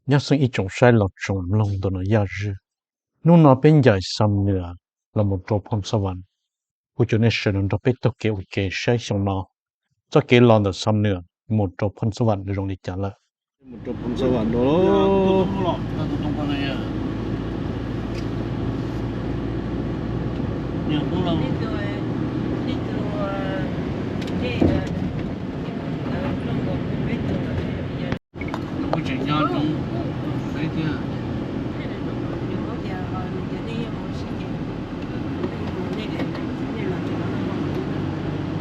Nyob xeeb ib tsoom saib los tsoom mloog ntawm no yaj zwg, hnub no peb ncaim Xam Nuam los mus rau Phoo Xab Vam. Kuv coj nej sawv daws nrog peb taug kev ua ke saib xyoo no txoj kev los ntawm Xam Nuam mus rau Phoo Xab Vam zoo li cas lawm. Mus rau Phoo Xab Vam no. Kuv tseem nyob nyob xwb thiab.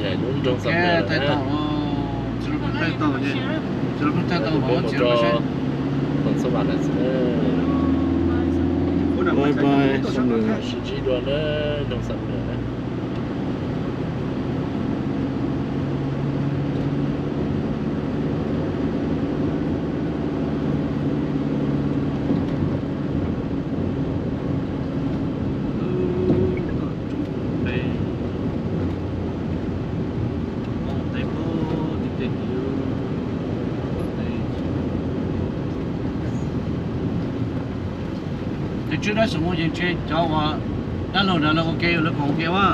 Tsis los pheej thaij tau, tsis los pheej thaij tau, peb mus rau Phoo Xab Vam lawm xwb. Bye bye, Xam Nuam. Sib ntsib dua na, nyob Xam Nuam na. Tus tswv dab xus mus ces ntshe cov uas dab laug ntawd lawv ua ke, lawv koom ua ke ua.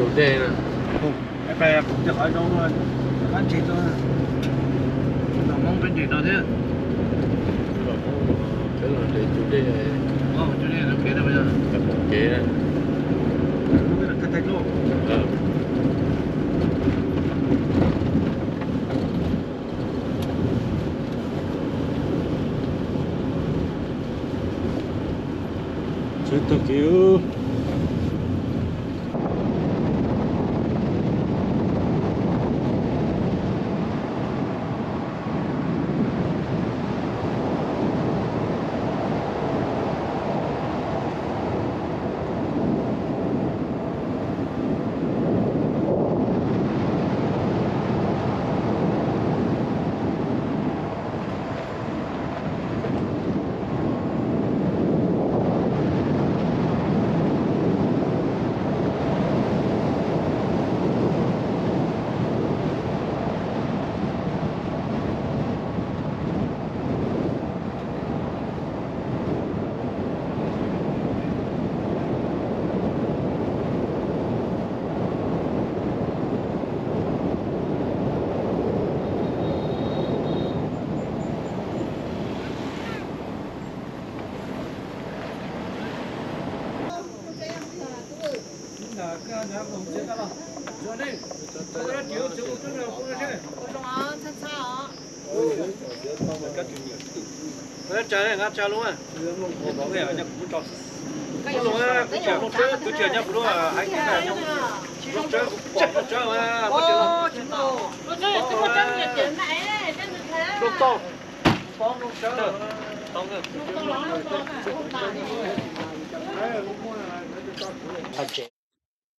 Cug dej na. Peb qhov zoo, qab ntses rau, Hmoob peb nres no thiab. Peb los nres cug dej, cug dej kev no, kev. Tsheb taug kev.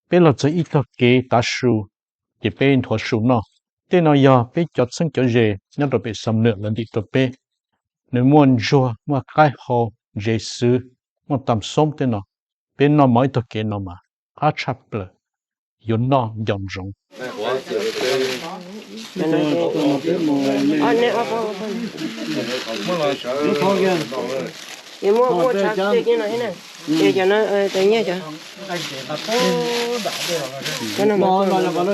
Peb los txog ib tog kev tav su, ces peb nthuav su noj. Tej no yog peb cov txheeb cov ze nyob rau pem Xam Nuam lawv ntim rau peb. Nws muaj ntsuag, muaj qaib hau, ntses xwb, muaj tam xoob tej no. Peb noj mov ib tog kev no mas qab tshaj plaws, yuav noj nco ntsoov. Cov no ces, o, nej ob pab, ob pab. Muaj, muaj tshav tej no thiab na. Ces cov no tes nyiaj cov. Cov no, cov no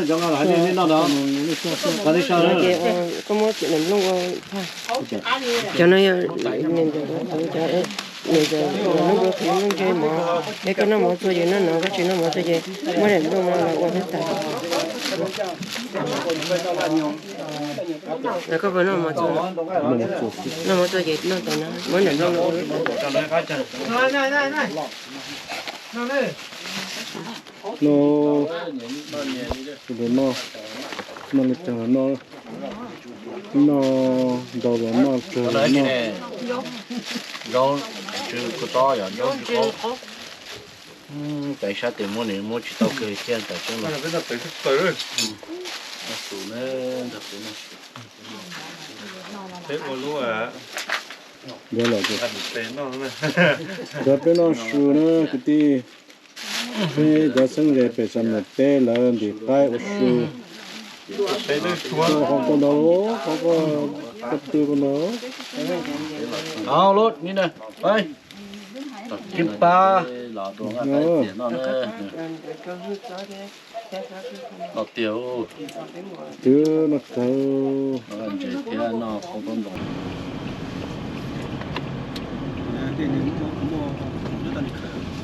ces koj muab cim nplooj ua phaj. Cov no yog niam ntxawm, cov niam ntxawm noj nplooj qhwv nplooj ntse mov, es koj noj mov txua ces noj no, koj tsis noj mov txua ces muab daim nplooj no los ua phab tas. Koj puas noj mov txua? Noj mov txua ces noj tas no, muab daim nplooj no ua phab tas. No, no, noj li cas los noj, noj ntau los noj, tsawg los noj. Zaub tsw kuj tob yom, zaub tsw qaub. Tais sab tes muab nws muab tsis tau kawg thiab tais sab no. Peb ua lub, nkawd peb noj su na kwv tij. Peb cov xeeb ze pem Xam Nuam teb lawv ntim qaib ua su. Qhov ko ntawd, qhov ko, qhov twg ko ntawd. Twb no qawg, twb no qawg.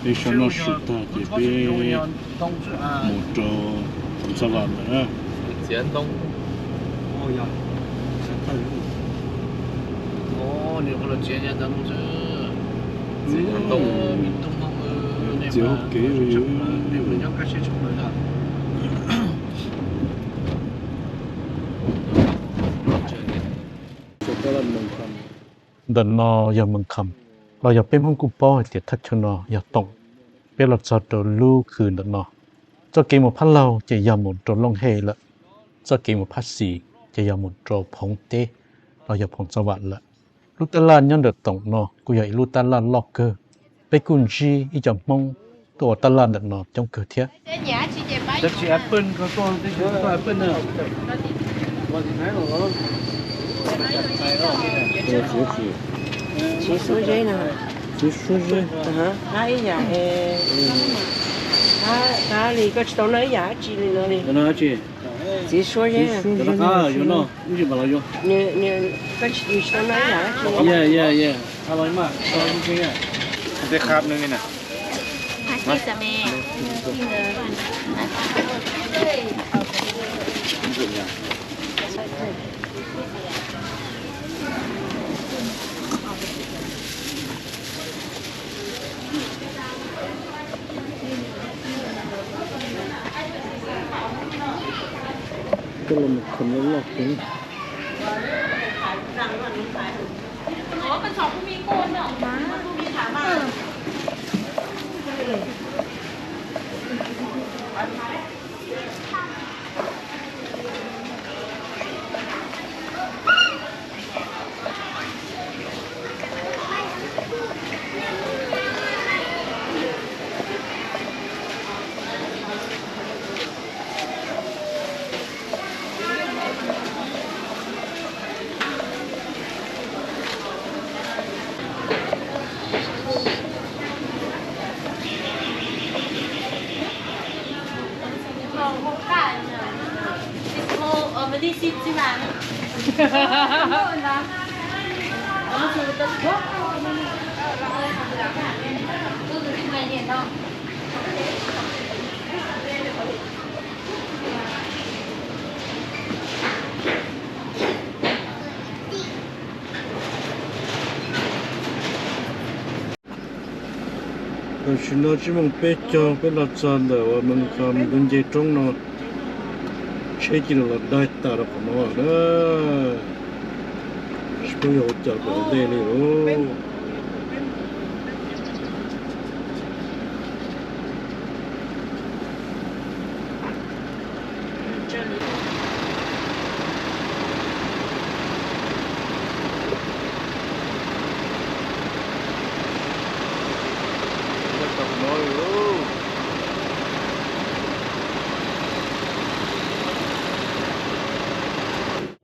Peb sab noj su tag ces peb mus rau Phoo Txaj Vam lawm na. Txiav hauv kev. Ntawm no yog Moos Kham, los yog peb Hmoob kuj paub hais tias thaj chaw no yog Toom. Peb los txog rau lub khw ntawm no, txoj kev mus phab laug ces yog mus rau Looj Hej lawm, txoj kev mus phab xis ces yog mus rau Phoov teb los yog Phoo Txaj Vam lawm. Lub taj laj nyob ntawm Toom no kuj yog ib lub taj laj loj kawg. Peb kuj ntsib ib co Hmoob tuaj ua taj laj ntawm no coob kawg thiab. Txiv suab zeb no. Txiv suab zeb. Qab li koj tsis tau noj ib yam dab tsi li no li. Txiv suab zeb. Koj tsis tau noj ib yam dab tsi. Koj los mus khom loj loj kawg. Tam sim no tsib moos peb caug peb los txog ntawm uas Moos Kham ntug nce roob no, tsheb cia li los daig tas rau qhov no na. Tsis paub yog ua cas tom ntej li os.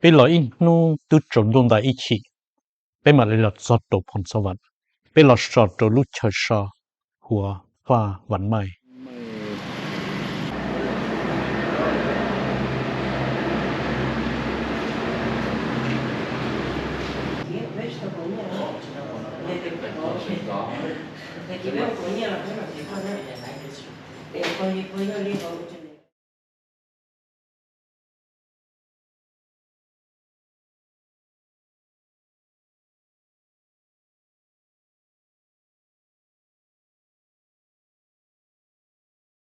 Peb los ib hnub twb tsaus ntuj nti ib chim, peb mam li los txog rau Phoos Xov Vam. Peb los so rau lub chaw so hu ua Faj Vam Maij.